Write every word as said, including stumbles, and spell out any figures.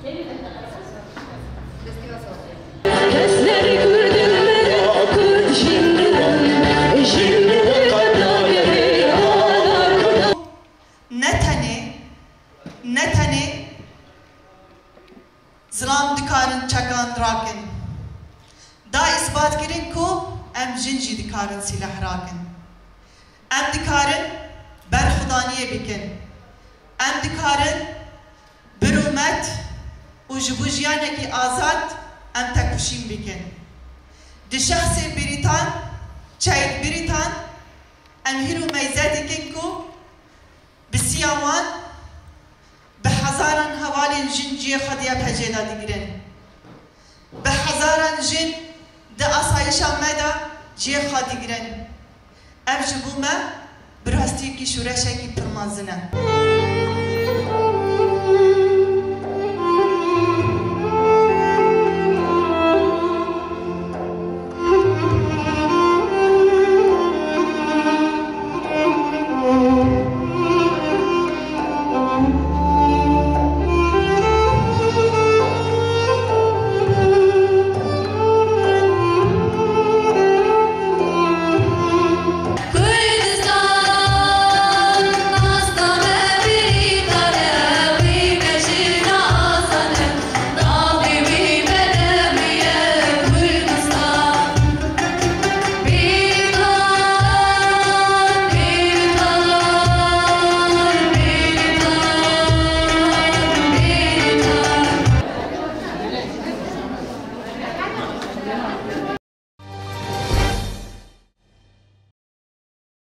Kesler Kurdum, Kurd jin, jin Ne tenê, ne tenê zilam dikarin çekan rakin. Da îsbat kirin ku em jin jî dikarin sîleh rakin. Em dikarin berxwedaniyê bikin. Em dikarin bi rûmet û ji bo jiyanekî azad em tekoşîn bikin. Di şexsê Brîtan, Çeyt Brîtan, em hîro meyze dikin ku bi siya wan, bi hezaran hevalên jin cihê xwe di Y P G de digirin. Bi hezaran jin di asayişa me de cihê xwe digirin. Ev ji bo me bi rastiyekî şoreşekî pir mezin e.